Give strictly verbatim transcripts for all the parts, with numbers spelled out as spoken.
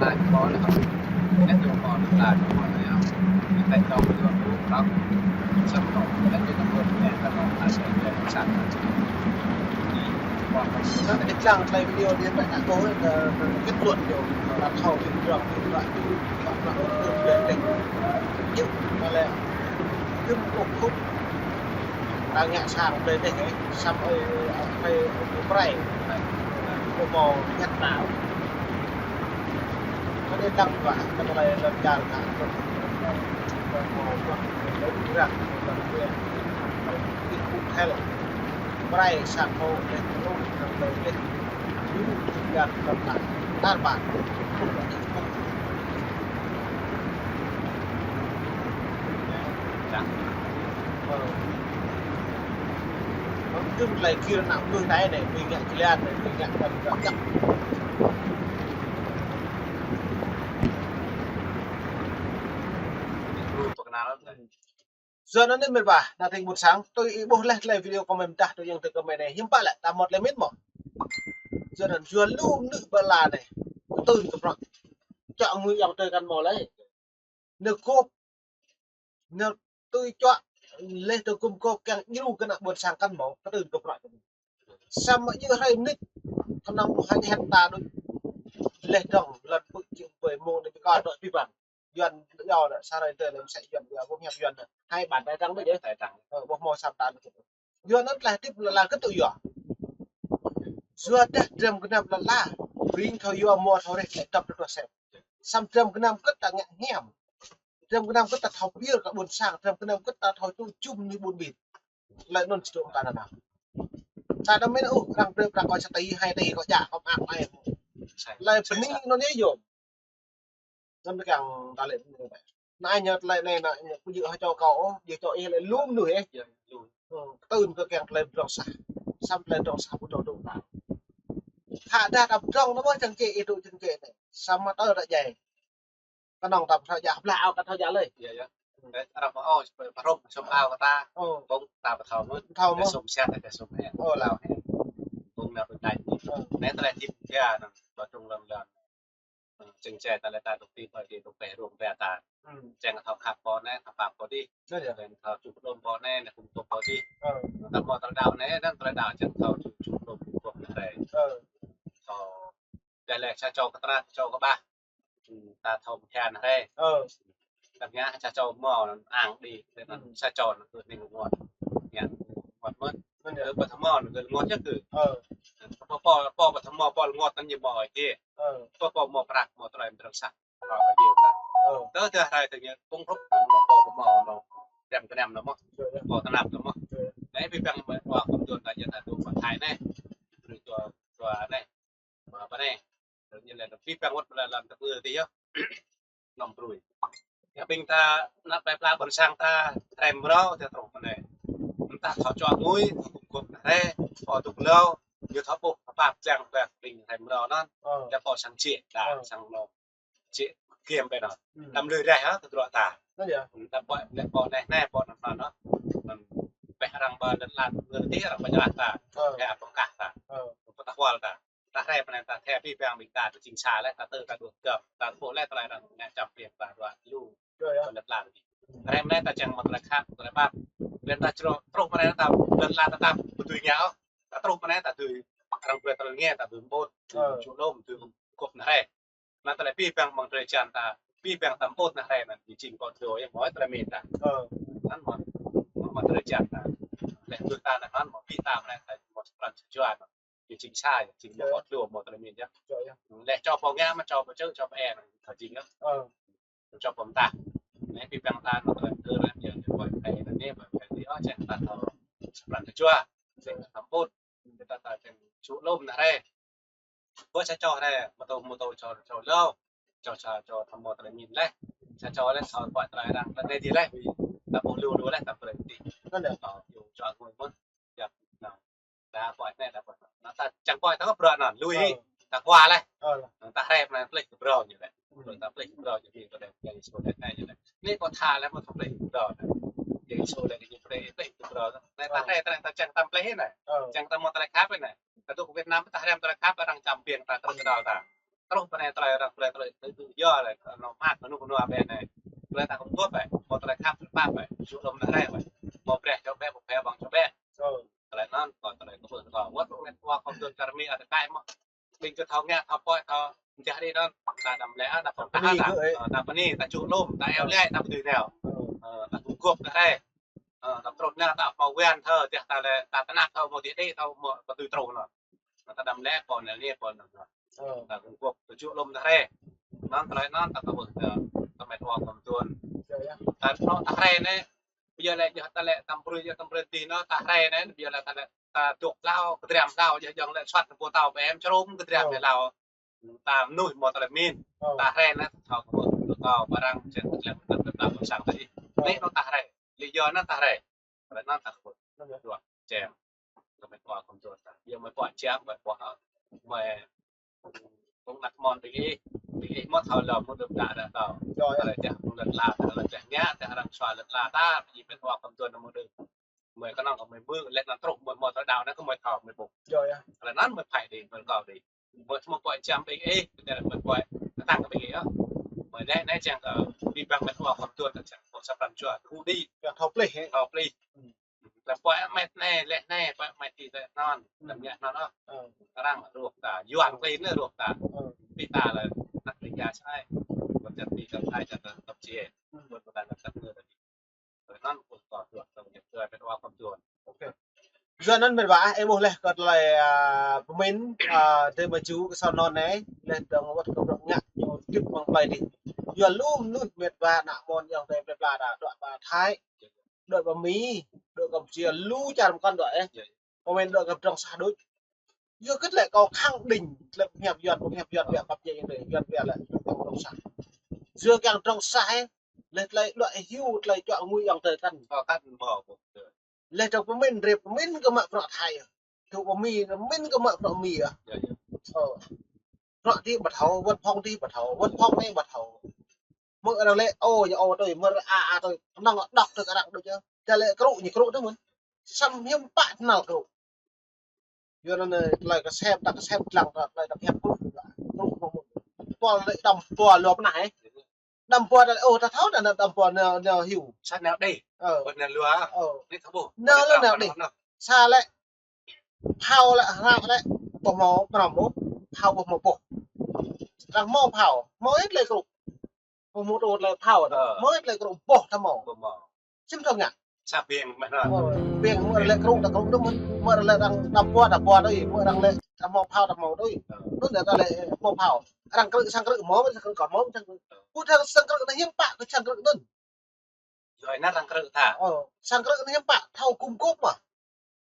Lai kơ ƀô̆ lĕ hŏ. Nĕ yua ƀô̆ lĕ lai kơ ƀô̆ lĕ hŏ. Nĕ tơl čô yua ƀô̆ prăk. Săp kơ nĕ yua ƀô̆ nĕ kơ ƀô̆ lai săp. Ƀô̆ kơ nĕ čang tơlơi video đi ƀĕ nă ƀô̆ lĕ kơ kết luận yua. Là thâu thì được thì được. Thì được là được được được. Yua lĕ kơ ƀô̆ khŭp. Ta ngă sang tơlơi anai, samơ̆ ơi, ơi, ơi, prai. Ƀu hmâo ñăt nao. Kơ anai tăng wa, kơ tơlơi lăm čar kơ. Ƀu hmâo wa, ƀu hmâo wa, ƀu hmâo wa. Ih kŭ thel. Prai sang hô, ih kŭ thel. Ih kŭ thel. Ih kŭ thel. Tar ƀar. Ơ. Ơ, tơlơi kir ană mơnuih anai anai, mơnuih ngă jơlan anai, mơnuih ngă kơnơ̆ng kơnơ̆ng. Yua anŭn mĭt wa, ană tring ƀôn sang, tui ih ƀuh laih tơlơi video kâo mơ̆ng tah tui yang tui kâo mơ̆ng anai, hiư̆m pă lĕ, ta mơ̆t lĕ mĭn mơ̆. Yua anŭn, yua lu mơnuih ƀơi ala anai, kơtưn kơ prăk. Čŏk ngui yang tui kăn mơ̆ lĕ. Nơ kôp, nơ tui čuă, leh tơ gum kôp kiăng djru kơ ană ƀôn sang kăn mơ̆, kơtưn kơ prăk. Samơ̆ djơ̆ hrơi mơnit, kơnơ̆ng ƀu hăng hĕt ta đôč. Leh dơ̆ng, lăn pư̆ či ƀơi mông đe bi kar đôč pi ƀăn. Yuan yua đa sa hrơi tơ lĕ mơsĕ Yuan yua, ƀu hiăp Yuan đa. Hai ƀăn tai tăng đôč yơh. Tai tăng. Ơ, ƀu hmâo sat ta đôč. Yua anŭn tơlơi hơdip lăn ala kơtư̆ yua. Yua dah dram gơnam lăn ala, ƀing thâo yua mơ̆ thâo rĕh, lĕ dŏp đôč sem. Samơ̆ dram gơnam kơtư̆ ta ngă hiam. Dram gơnam kơtư̆ ta thâo pơyơr kơ ƀôn sang, dram gơnam kơtư̆ ta thâo ču čum ni ƀun ƀin. Lĕ anŭn čơdơ̆ng ta nao. Ta đăm mĭn ôh, arăng brơi prăk kơ sa tỉ, hai tỉ kơ čă, kơ mă ai. Lĕ pơni anŭn yơh yôm. Anŭn kiăng ta lĕ pơni. Anai ñu tơlơi anai, anai ñu pơjing hơčô kâo ôh, jing čô ih lĕ lu mơnuih ih. Yơh, lu. Ơ, kơtưn kơ kiăng tơlơi pơdrŏng sah. Samơ̆ tơlơi pơdrŏng sah ƀu dŏ dŏ ta. Hă dah ta pơdrŏng anŭn mơ̆ čang čê, ih dŏ čang čê anai. Samơ̆ tơ ta djai. Kơnơ̆ng ta pơthâo djă, hơblah ao kơ thâo djă lơi. Yơh, yơh. Ơ, arăng pơao, pơrŏm, sum ao kơ ta. Ơ. Ƀơ̆ng ta pơthâo mơ̆n. Pơthâo mơ̆n. Sum siat, sum hĕ. Ơ, lao hĕ. Ƀơ̆ng nao pơtai. Ơ. Anai tơlơi hơdip ta anŭn, ƀu dŏ lăm lăm. Ơ, čang čê ta lĕ ta dŏ ti pơ ti dŏ pơ rŏng pơ ta. Ơ. Čang thâo khăp pô anai, khăp pap pô dih. Yơh, yơh. Čang thâo čŭk đôm pô anai, anai kŭm tŭk pô dih. Ơ. Ta mơ̆ tơlơi đaŏ anai, anŭn tơlơi đaŏ čang thâo čŭk čŭk đôm kŭm tŭk anai. Ơ. Thâo Tơlơi sa čô kơ tơnap, sa čô kơ ƀah. Ta thâo mơ̆ kiăng hrĕ. Ơ. Tơdah sa čô mơ̆ ang đĭ, tơdah sa čô anŭn kơ ning rơngot. Ngă rơngot mơ̆n. Tơdah ƀu thâo mơ̆ anŭn kơ rơngot yơh kơ. Ơ. Pô, pô, pô ƀu thâo mơ̆, pô rơngot anŭn ñu mơ̆ ih. Ơ. Pô, pô mơ̆ prăk, mơ̆ tơlơi pơdrŏng sah. Pô ƀu ih ta. Ơ. Tơdah hrơi tơña kŭm hrup, pô ƀu mơ̆ anŭn. Dram gơnam anŭn mơ̆n. Yơh, yơh. Pô tơnap anŭn mơ̆n. Yơh. Anai ƀing ƀing mơ̆ wa kŭm tuan ta yơh ta dŏ pơ Hai anai, brơi čô, čô anai, mă pơ anai. Tơl ñu lĕ pih păng wơ̆t pơlă lăm tơpư tih yơh. Năm brơi. Yua ƀing ta, ană plei pla ƀôn sang ta, hrăm mrâo, ta truh pơ anai. Mơta thâo čuă ngui, thâo gum gôp ană hrăm, pô dŭk hlâo, ñu thâo ƀuh, pap čang ƀing hrăm mrâo anŭn. Ơ. Yua pô sang čih, ta, ơ, sang nô. Čih kiăm ƀơi anŭn. Hmm. Tam lưh reh, ha, tơdruă ta. Ơ, yơh. Ta pô, lĕ pô anai, anai, pô anŭn, anŭn, anŭn. Pĕ arăng ƀă lĕ lan, lĕ tih arăng ƀă jơlah ta. Ơ. Pĕ pơkah ta. Ơ. Pơtah wăl ta. Ta hrăm pơ anai ta thâo pih păng ƀing ta, ta jing sa lĕ, ta tơ ta đuaĭ gơ̆p, ta ƀuh lĕ tơlơi arăng ngă čăm pih ta đuaĭ lu. Yơh, yơh. Pơ lĕ lan. Hrăm anai ta čang mă tơlơi khăp, tơlơi pap. Lĕ ta črô, truh pơ anai ta, lĕ lan ta, ta ƀu dưi ngă ôh. Ta truh pơ anai ta dưi, arăng brơi tơlơi ngă, ta dưi mơƀut, dưi, ơ, ču lôm, dưi gum gôp ană hrăm. Anŭn tơlơi pih păng mơ̆ng drơi jăn ta, pih păng ta mơƀut ană hrăm anŭn, jing kơ tơlơi yơh mơ̆ tơlơi mĭn ta. Ơ. Anŭn mơ̆, mơ̆ng drơi jăn ta. Lĕ tui ta anŭn mơ̆ pih ta mơ̆ ta mơ̆ pran jua anŭn. Jing sa, jing mơ̆ tơlơi mơ̆ tơlơi mĭn yơh. Yơh, yơh. Lĕ čô pô ngă mă čô pô čơ̆, čô pô ĕ anŭn, jing yơh. Ơ. Čô pô mơta. Anai pih păng ta mơ̆ tơlơi kơ anŭn, jing pô ĕ anŭn, pô ĕ anŭn, ơ, čang ta thâo pran jua. Jing ta mơƀut. Jing ta ta čang ču lôm ană hrăm. Ƀơi sa čô hrăm, mơtô, mơtô čô, čô hlâo. Čô, čô, čô thâo mơ̆ tơlơi mĭn lĕ. Sa čô lĕ, thâo pơhiăp tơlơi arăng, lĕ anai dih lĕ, ta ƀuh lu lu lĕ, ta brơi tih. Anŭn lĕ. Ơ, yua čô ngui mơ̆n. Yua, anŭn. Ta pơhiăp anai, ta pơhiăp. Anŭn ta čang pơhiăp ta kơ brơi anŭn, lui. Ơ. Ta kuă lĕ. Ơ. Anŭn ta hrăm anai plih kơ brơi ñu lĕ. Hmm. Ta plih kơ brơi ñu lĕ, kơ lĕ, kơ lĕ, kơ lĕ. Anai kâo tha lĕ mơ̆ ta plih kơ brơi anai. Kơ lĕ, kơ lĕ, plih kơ brơi. Anai ta hrăm, ta, ta čang ta plih anai. Ơ. Čang ta mơ̆ tơlơi khăp anai. Kơ tŭ kơ Việt Nam ta hrăm tơlơi khăp arăng čăm pih ta truh kơ đaŏ ta. Truh pơ anai tơlơi arăng brơi tơlơi tơlơi tơlơi yua lĕ, anŭn mă kơ anŭn kơ anŭn ƀơi anai. Tơlơi ta gum gôp ĕ, mơ̆ tơlơi khăp tơlơi pap ĕ, ču lôm ană hrăm ĕ. Mơ̆ brơi čô ƀĕ, pô ƀĕ, ƀing čô ƀĕ. Ơ. Tơlơi anŭn, kơ tơlơi kơ ƀơi kơ wơ̆t, wơ̆t, wơ̆t, kơ dŏ čar Mi, ăt kơ mơ̆. Ƀing kơ thâo ngă, thâo pơhiăp, thâo mơ̆ dih anŭn, ta đăm lĕ, ta pơkah, ta pơmĭn ta, kơ, ơ, ta pơmĭn, ta ču lôm, ta iâu laĭ, ta ƀu dưi nao. Ơ. Ơ, ta gum gôp ană hrăm. Ơ, ta truh anai ta pô wơ̆n thâo, dih ta lĕ, ta tơnap thâo mơ̆ dih dih, thâo mơ̆ ƀu dưi truh anŭn. Ta đăm lĕ pô anai lĕ pô anŭn. Ơ. Ta gum gôp ta ču lôm ană hrăm. Anŭn tơlơi anŭn ta kơ ƀuh ta, ta mĕt wa kơm tuan. Yơh, yơh. Ta anŭn ta hrăm anai, ƀiă lĕ yơh ta lĕ tam brơi yơh tam brơi dih anŭn ta hrăm anai, ƀiă lĕ ta lĕ ta dŏ hlâo, kơdrăm hlâo, yơh jơ̆ng lĕ suăt ta ƀu thâo ƀĕ em črôm kơdrăm lĕ hlâo. Ta mơnuih mơ̆ tơlơi mĭn. Ơ. Ta hrăm anai ta thâo kơ ƀuh, ta ƀu arăng čang kơdrăm kơdrăm ƀôn sang ta dih. Ơ. Anai anŭn ta hrăm. Lĕ yua anŭn ta hrăm. Tơlơi anŭn ta kơ ƀuh. Anŭn yơh. Dua, čem. Kơ mĕt wa kơm tuan ta. Yua mĕt wa čem, mĕt wa, mĕt wa kơm ană mơ̆n ƀing ih. Ƀing ih mơ̆ thâo lŏm mơ̆ đưm đă đă thâo. Yơh, yơh. Tơlơi čeh mơ̆ lĕ la, tơlơi čeh ngă, tơlơi arăng sua lĕ la ta, ƀing ih mĕt wa kơm tuan mơ̆ đưm. Mơi kơnơ̆ng kơ mơi ƀuh, lĕ anŭn truh mơi mơ̆ tơlơi đaŏ anŭn kơ mơi thâo mơi ƀuh. Yơh, yơh. Tơlơi anŭn mơi phải đi, mơi kơ đi. Mơi mơ̆ pơhiăp čăm ƀing ih, tơlơi mơi pơhiăp kơtang kơ ƀing ih yơh. Mơi anai, anai čang kơ pih păng mĕt wa kơm tuan ta čang pô sa pran jua tơgŭ đĭ. Yơh, thâo plih, hă? Thâo plih. Hmm. Lĕ pơhiăp mĕt anai, lĕ anai, pơhiăp mĕt dih lĕ anŭn. Hmm. Lĕ mơ̆ anŭn ôh. Hmm. Arăng rup ta, yuan klin anai rup ta. Hmm. Pih ta lĕ, anăk Đêga sai. Ƀôn čar Mi kơ Thái čar ta tŏp či. Hmm. Ƀôn ƀôn ta kơ tăp ngơ ta dih. Anŭn ƀuh kơ tuan, ta mĕt wa kơm tuan. Ôkê. Yua anŭn mĕt wa, ih ƀuh lĕ kơ tơlơi, ơ, pơmĭn, ơ, drơi mơ̆ ču kơ sa anŭn anai, lĕ dơ̆ng wơ̆t kơ bruă ngă, ñu tip mơ̆ng plei dih. Yua lu mơnuih mĕt wa ană mơ̆n ayŏng adơi plei pla ta, dŏ pơ Thái, dŏ pơ Mi, dŏ Kampuchia, lu čar mơkŏn dŏ, ơ. Yơh. Pơmĭn dŏ kơ pơdrŏng sah đôč. Yua kơ tơlơi kâo khăng đing, tơlơi pơhiăp yuan, pơhiăp yuan, ƀiă pap jĕ yơh, yuan ƀiă lĕ, pơdrŏng sah. Yua kiăng pơdrŏng sah, ơ, lĕ tơlơi dŏ hyu, tơlơi čuă ngui ayŏng adơi kăn. Ơ, kăn mơ̆, ƀuh. Lĕ dŏ pơmĭn, drơi pơmĭn kơ mă bruă Thái. Dŏ pơmĭn, pơmĭn kơ mă bruă Mi yơh. Yơh, yơh. Ơ. Bruă dih ƀu thâo, văn phòng dih ƀu thâo, văn phòng anai ƀu thâo. Mơ̆ arăng lĕ, ô, ñu ô tui, mơ̆ a, a tui, năng đŏk tui arăng đôč yơh. Ča lĕ krŭ, ñu krŭ tui mơ̆n. Samơ̆ hiư̆m pă tơnal krŭ. Yua anŭn, ơ, tơlơi kơsem, ta kơsem lăng, ta tơlơi ta pơhiăp krŭ, krŭ mơ̆n. Pôl lĕ đăm pôl lu pơnah, ơ. Đăm pôl ta lĕ, ô, ta thâo ta đăm pôl nao, nao hyu. Sa nao đih. Ơ. Ƀu nao lu. Ơ. Anai thâo ƀuh. Nao lu nao đih. Sa lĕ phao lĕ, hră lĕ, ƀu hmâo pơnăm ôh, phao ƀu hmâo boh. Arăng hmâo phao, hmâo ih tơlơi krŭ. Ƀu hmâo tơlơi phao ta. Ơ. Hmâo ih tơlơi krŭ boh ta hmâo. Ƀu hmâo. Sim thâo ngă. Sa ƀing mơ̆n. Ơ, ƀing mơ̆ lĕ krŭ ta krŭ tui mơ̆n, mơ̆ lĕ arăng đăm pôl ta pôl tui, mơ̆ arăng lĕ ta hmâo phao ta hmâo tui. Ơ. Anŭn ta lĕ hmâo phao. Arăng krư̆ sang krư̆ hmâo, sang krư̆ kơ hmâo, sang krư̆. Ơ. Ƀu thâo sang krư̆ anai hiư̆m pă kơ sang krư̆ anŭn. Yua anŭn arăng krư̆ ta. Ơ, sang krư̆ anai hiư̆m pă, thâo gum gôp mơ̆.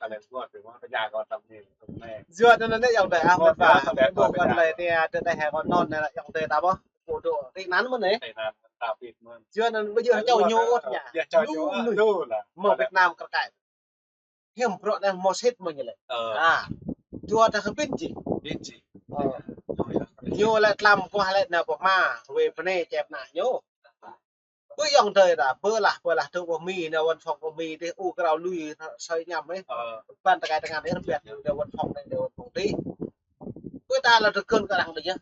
ta lĕ ngŏt, ngŏt, ta ña kơ ta mĭn, ta mĭn. Yua anŭn anai ayŏng adơi, ah, ngŏt, mơ̆n ba, ngŏt, ta lĕ ngŏt, ngŏt ta lĕ. Lĕ tơlơi anai ayŏng adơi ta ƀuh, pô dŏ ti anŭn mơ̆n anai. Ti anŭn ta pit mơ̆n. Yua anŭn ƀu djơ̆ čô ñu ôh ña. Yua čô ñu ôh, lu lah. Mơ̆ng Việt Nam kar kaĭ. Hiư̆m bruă anai hmâo sĭt mơ̆n ñu lĕ. Ơ. Ah. Yua ta kơ pin či. Pin či. Ơ. Ñu lĕ tlam kuah lĕ nao pơ hma, wai bơnai čep ană ñu. Ƀu ayŏng adơi ta, ƀu lah, ƀu lah tŭ pơ Mi, nao văn phòng pơ Mi dih, u krao lui sơi ñăm ih. Ơ. Ban tơkai tơngan ih rơbet, nao văn phòng anai, nao văn phòng dih. Ƀu ta lĕ tơkơn kơ arăng dih yơh.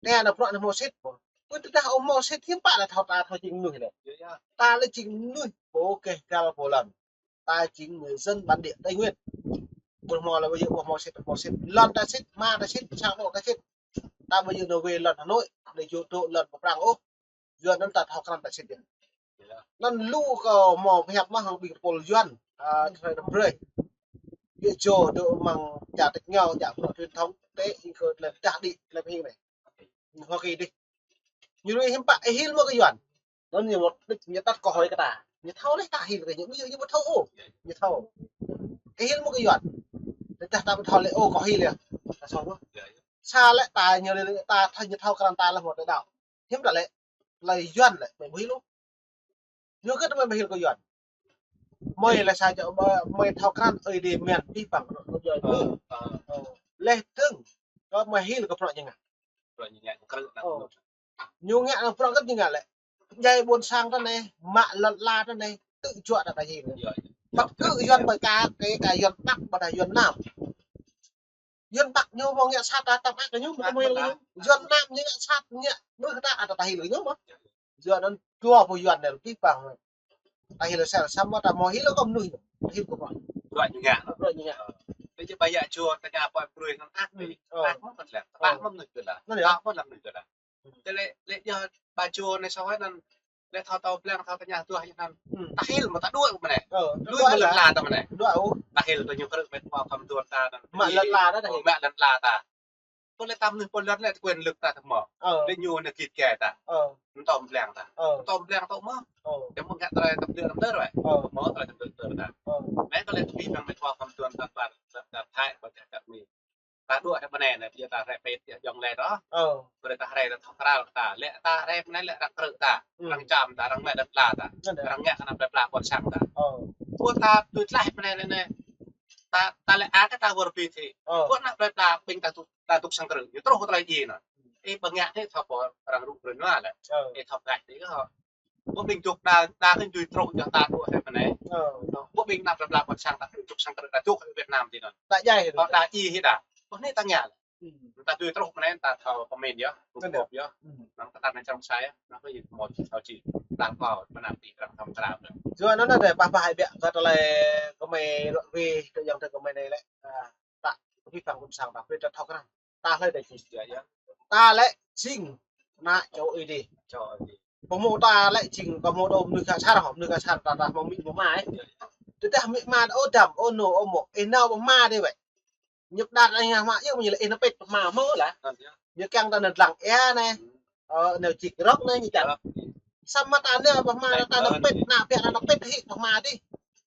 Anai nao bruă anai hmâo sĭt ƀuh. Ƀu tơdah ƀu hmâo sĭt hiư̆m pă lĕ thâo ta thâo jing mơnuih lĕ. Yơh, yơh. Ta lĕ jing mơnuih pô keh gal pô lŏn. Ta jing người dân bản địa Tây Nguyên. Ƀu hmâo lĕ ƀu djơ̆ ƀu hmâo sĭt, hmâo sĭt. Lŏn ta sĭt, hma ta sĭt, sang anô̆ ta sĭt. Ta ƀu djơ̆ nao wai lŏn Hà Nội, đe djơ̆ dŏ lŏn pơ Prăng ôh. Yua anŭn ta thâo krăn ta sĭt yơh. Anŭn lu kơ hmâo pơhiăp mơ̆n hăng ƀing tơpul Yuan, ah, tơlơi răm brơi. Ƀu djơ̆ dŏ mơ̆ng čar tơ̆k ngao, čar bruă truyền thống, tê, ing kơ tơlơi pơdah đĭ, tơlơi pơhing anai. Hoa Kỳ dih. Ñu lui hiư̆m pă, ih hil mơ̆ kơ Yuan. Anŭn ñu mơ̆ đĭ, ñu tăt kơ hơi kơ ta. Ñu thâo lĕ ta hil kơ ñu, ƀu djơ̆ ñu ƀu thâo ôh. Ñu thâo. Ih hil mơ̆ kơ Yuan. Tơdah ta ƀu thâo lĕ, ôh, kâo hil yơh. Ta sŏng ƀuh. Sa lĕ ta ñu lĕ ta thâo ñu thâo krăn ta lĕ hmâo tơlơi đaŏ. Hiư̆m ta lĕ, tơlơi Yuan lĕ, ƀu hil ôh. Ñu kơ tơmai ƀu hil kơ Yuan. Mơi lĕ sa čô, mơi, mơi thâo krăn Ơi Adai mơ̆n pih păng kơ ñu. Ơ, ơ. Ơ. Leh dơ̆ng, kơ mơi hil kơ bruă ñu ngă. Bruă ñu ngă, krư̆ ană. Ơ. Ñu ngă ană bruă kơ ñu ngă lĕ. Djai ƀôn sang ta anai, mă lŏn ala ta anai, tŭ juă ta ta hil. Yơh, yơh. Ƀă kơ Yuan ƀơi ka, kơ ka Yuan Bắc, ƀă ta Yuan Nam. Yuan Bắc ñu ƀu ngă sat ta, ta mă kơ ñu, ƀu mă kơ ñu. Yuan Nam ñu ngă sat, ngă ƀu kơ ta, ta ta hil kơ ñu mơ̆n. Yua anŭn dua pô Yuan anai pih păng. Ta hil sel, samơ̆ ta hmâo hil kơ mơnuih ñu. Ta hil kơ mơnuih. Bruă ñu ngă. Bruă ñu ngă. Ơ. Tơdah či ƀai yă čô ta ña pơai brơi anŭn ăt. Ơ. Ăt mơ̆n lĕ. Ăt mơ̆n mơnuih kơ ta. Anŭn yơh. Ăt mơ̆n lĕ mơnuih kơ ta. Tơlơi lĕ yơh ƀai čô anai soh anŭn. Lĕ thâo tơlơi blang, thâo tơña tuah ñu anŭn. Hmm. Ta hil mơ̆ ta đuaĭ mơ̆n anai. Ơ, lui mơ̆ lŏn ala ta mơ̆n anai. Đuaĭ ôh. Ta hil tơ ñu krư̆ met wa khăm tuan ta anŭn. Mă lŏn ala ta, ta hil. Mă lŏn ala ta. Pô lĕ ta mơnuih pô lŏn lĕ quyền lực ta tơ mơ̆. Ơ. Lĕ ñu anai git gai ta. Ơ. Tơlơi blang ta. Ơ. Tơlơi blang ta mơ̆. Ơ. Tơlơi mơ̆ng ngă tơlơi tơlơi tơlơi. Ơ. Mơ̆ tơlơi tơlơi tơlơi ta. Ơ. Lĕ kơ lĕ pih păng met wa khăm tuan ta ƀar, ta Thái, ƀar čar Mi. Ta đuaĭ hĭ ƀơi anai, anai, ƀiă ta rai pet, ƀiă jŏng lĕ dah. Ơ. Ƀơi ta rai ta thâo krăn ta. Lĕ ta rai ƀơi anai lĕ arăng krư̆ ta. Ừ. Arăng čăm ta, arăng mă lŏn ala ta. Anŭn yơh. Arăng ngă kơ ană plơi pla ƀôn sang ta. Ơ. Ƀuh ta tui tlaih ƀơi anai lĕ anai. Ta, ta lĕ ăt kơ ta wơr bĭt hĭ. Ơ. Ƀuh ană plơi pla ƀing ta tŭ, ta tŭ sang krư̆. Ñu truh kơ tơlơi djai anŭn. Ih ƀu ngă hĭ thâo pô arăng rŭ brơi nua lĕ. Ơ. Ih thâo gaih hĭ kơ. Ƀuh ƀing dŏ đa, đa kơ dui truh jơh ta truh hĭ ƀơi anai. Ơ. Ƀuh ƀing ană plơi pla ƀôn sang ta truh sang krư̆ ta truh hĭ Việt Nam ti anŭn. Ta djai hĭ. Ơ, đa djai hĭ đa. Ƀuh anai ta ngă. Hmm. Ta dui truh ƀơi anai ta thâo pơmĭn yơh, anŭn yơh. Pơkŏp yơh. Hmm. Anŭn kơ ta anai čơrông sai yơh. Anŭn kơ yơh mơ̆ thâo či. Ta kơ ƀơi anai ti krăng thâo krăng. Yua anŭn anai pah pah hĭ ƀiă kơ tơlơi kơmơi ruă wai kơ ayŏng adơi kơmơi anai lĕ. Ah, ta pih păng ƀôn sang ta brơi ta thâo krăn. Ta hlơi ta jing. Yơh, yơh. Ta lĕ jing ană čô Ơi Adai. Čô Ơi Adai. Pơhmô ta lĕ jing pơhmô đô mơnuih kơ sar hŏ, mơnuih kơ sar ta, ta hmâo amĭ hmâo ama ih. Tơdah amĭ ama ta ôh dăm, ôh nô, ôh mŏ, ih nao pơ hma dih wơ̆t. Ñu pơđar anai hma, yơh mơ̆ ñu lĕ ih nao pĭt pơ hma mơ̆ lah. Ñu kiăng ta nao dlăng ia anai. Ơ, nao čik rơ̆k anai ñu čang. Samơ̆ ta nao pơ hma ta nao pĭt, ană ƀiă ta nao pĭt hĭ pơ hma dih.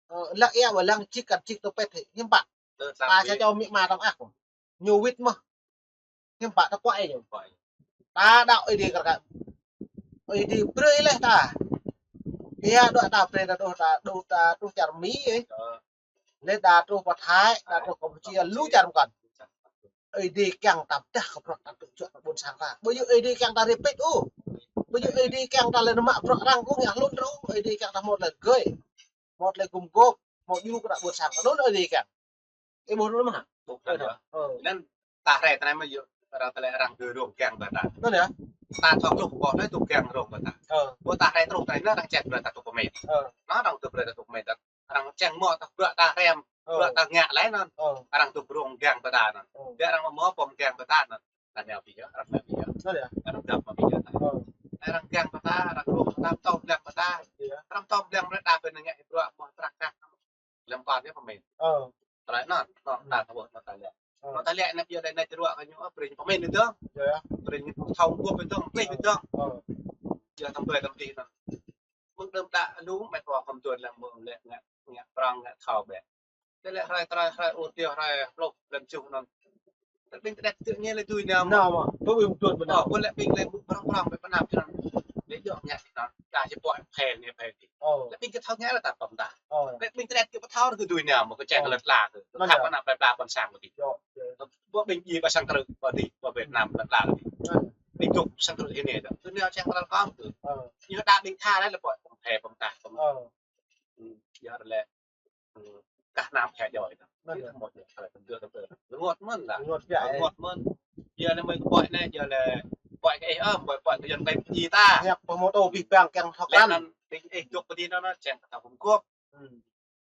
Ơ, lăng ia wơ̆t lăng čik kăn čik nao pĭt hĭ, hiư̆m pă. Ta sa čô amĭ ama ta mơak. Ñu wĭt mơ̆. Hiư̆m pă ta kuai ñu. Ta đaŏ Ơi Adai kar kaĭ. Ơi Adai brơi laih ta. Ia đuaĭ ta brơi ta truh, ta truh, ta truh čar Mi ih. Laih ta truh pơ Thái, ta truh Campuchia, lu čar mơkăn. Ơi Adai kiăng ta pơdah kơ bruă ta tŭ juă ta ƀôn sang ta. Ƀu djơ̆ Ơi Adai kiăng ta rơpit ôh. Ƀu djơ̆ Ơi Adai kiăng ta lĕ nao mă bruă arăng ôh, ngă hlŭn ôh. Ơi Adai kiăng ta hmâo tơlơi gơi. Hmâo tơlơi gum gôp, hmâo djru kơ ta ƀôn sang ta. Anŭn Ơi Adai kiăng. Ih ƀuh anŭn mơ̆ hă? Ƀuh anŭn yơh. Ơ. Anŭn ta rai tơnai mơ̆ yơh, arăng tơlơi arăng gơ̆ rông kiăng ƀơi ta. Anŭn yơh. Ta thâo tŭ ƀuh anai tŭ kiăng rông ƀơi ta. Ơ. Ƀuh ta rai truh tơnai anai arăng čang brơi ta tŭ pơmĭn. Ơ. Anai arăng tŭ brơi ta tŭ pơmĭn. Arăng čang mơ̆ ta bruă ta rem, ơ, bruă ta ngă laih anŭn. Ơ. Arăng tŭ rông kiăng ƀơi ta anŭn. Ơ. Ƀiă arăng mơ̆ pơm kiăng ƀơi ta anŭn. Ta nao ƀiă, arăng nao ƀiă. Anŭn yơh. Arăng dăp mă ƀiă ta. Ơ. Arăng kiăng ƀơi ta, arăng rông ta, tŏm lăng ƀơi ta. Iya. Arăng tŏm lăng brơi ta ƀơi anai ngă bruă mơ̆ prăk kăk. Lăm kon yơh pơmĭn. Ơ. Tơlơi anŭn, anŭn ta thâo ƀuh anŭn ta lĕ. Ơ. Anŭn ta lĕ anai ƀiă lĕ anai čơruă kơ ñu, ơ, brơi ñu pơmĭn ƀơi dơ̆ng. Iya. Brơi ñu thâo gum ƀơi dơ̆ng, plih ƀơi dơ̆ng. Ơ. Yơh tơm brơi tơm tih anŭn. Mơ̆ng đưm đă lu mĕt wa khŏm tuan lăng mơ̆ng lĕ ngă, ngă prong ngă thâo ƀĕ. Tơlơi hrơi tơlơi hrơi ur tio hrơi pluh lăm čuh anŭn. Tơlơi ƀing tơdet tơlơi ngă lĕ tui nao mơ̆. Nao mơ̆. Ƀu ƀing tuan ƀơi nao. Ơ, ƀu lĕ ƀing lĕ ƀu prong prong ƀĕ pơnap črăn. Lĕ djơ̆ ngă anŭn. Đa či pơhiăp anai pơhiăp adih. Ơ. Lĕ ƀing kơ thâo ngă lĕ ta pơm ta. Ơ. Lĕ ƀing tơdet kơ ƀu thâo kơ tui nao mơ̆ kơ čang, ơ, lĕ tla kơ. Anŭn yơh. Khăp anăp lĕ tla ƀôn sang kơ adih. Yơh, yơh. Ƀu ƀing djai ƀơi sang krư̆, ƀơi adih, ƀơi Việt Nam lĕ tla kơ adih. Anŭn. Ƀing dŏ sang krư̆ hĭ anai dơ̆ng. Kơ nao čang lĕ kơ tui. Ơ. Ñu đa ƀing tha lĕ lĕ pơm, pơm ta, pơm. Ơ. Ơ. Yơh lĕ. Ơ. Kah năm khe joi. Anŭn yơh. Rơngot mơ̆n lah. Rơngot biă. Rơngot mơ̆n. Yơh lĕ mơi kơ ƀuh anai, yơh lĕ ƀuh kơ ih ơm, ƀuh, ƀuh kơ Yuan ƀing djai ta. Yơh, pơmô tô bih bang kiăng thâo krăn. Lĕ anŭn ƀing ih dŏ pơ adih anŭn, anŭn čang kơ ta gum gôp. Hmm.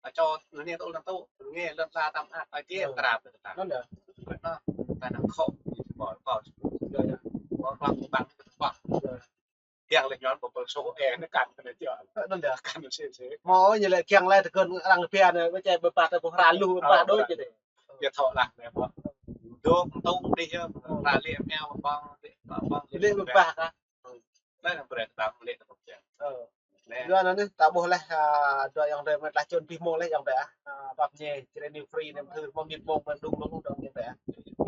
Ta čô anai tŭ lăng tŭ, anai lŏn tla tăm ăt, ai tiê, ơ, krap kơ ta. Anŭn yơh. Anŭn, ta năng khŏ, ƀuh kơ. Yơh, yơh. Ƀuh kơ ƀăng kơ ta. Yơh. Kiăng lĕ ñon ƀu pơl sô ê anai kăn kơ anai jơ̆. Ơ, anŭn yơh. Kăn sê sê. Mơ̆ ñu lĕ kiăng lĕ tơkơn arăng pia anai, ƀu čai ƀu pă ta ƀu hra lu, ƀu pă đôč jĕ dêh. Yơh thâo lah anai ƀuh. Dŏ tŭ adih yơh, hra lĕ meo ƀơ̆ng, lĕ ƀơ̆ng, lĕ ƀơ̆ng ƀah kah. Anai arăng brơi ta lĕ ta ƀơ̆ng čang. Ơ. Anai. Yua anŭn anai, ta ƀuh laih, a, dua ayŏng adơi mơ̆ tơlah čun abih mông laih ayŏng adơi, a. A, pap ñe, Jrai New Free anai mơ̆ thâo mơ̆ mĭt mông mơ̆ đŭng mơ̆ đŭng ayŏng adơi, a.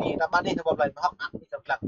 Anai ta ƀuh anai, ta ƀuh laih, hŏk ăt anai ta lăng.